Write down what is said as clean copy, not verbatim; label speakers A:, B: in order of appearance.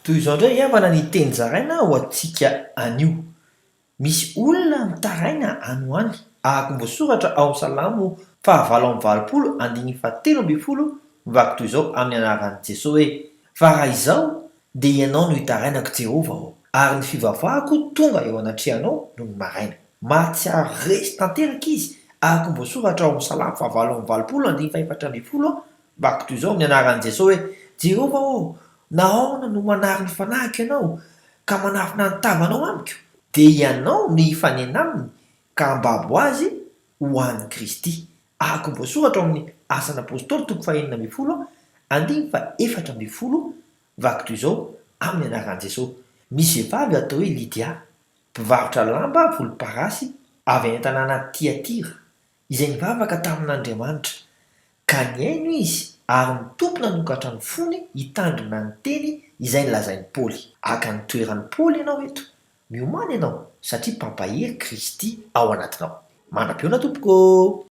A: Toy izao indray ry havana ny teny zaraina ho antsika anio. Misy olona mitaraina any ho any, araka ny voasoratra ao amin'ny Salamo fahavalo amby valopolo andininy fahatelo ambin'ny folo mivaky toy izao amin'ny anaran'i Jesoa hoe, Fa raha izaho, dia Ianao no itarainako Jehovah ô, ary ny fivavahako tonga eo anatrehanao nony maraina. Mahatsiaro resy tanteraka izy, araka ny voasoratra ao amin'ny Salamo fahavalo amby valopolo andininy fahefatra ambin'ny folo mivaky toy izao amin'ny anaran'i Jesoa hoe, Jehovah ô, nahoana no manary ny fanahiko Ianao, ka manafina ny tavanao amiko? Dia Ianao no hifanena aminy ka hambabo azy ho an'i Kristy. Araka ny voasoratra ao amin'ny Asan'ny Apostoly toko fahenina ambin'ny folo andininy faha-efatra ambin'ny folo, vaky toy izao, Amin'ny anaran'i Jesoa. Misy vehivavy atao hoe Lydia, mpivarotra lamba volomparasy avy any an-tanàna Tyatira, izay nivavaka tamin'Andriamanitra, ka nihaino izy ary ny Tompo nanokatra ny fony hitandrina ny teny izay nolazain'i Paoly. Haka ny toeran'i Paoly ianao eto. Miomàna ianao satria mpampahery Kristy ao anatinao. Mandra-pihaona tompoko ô!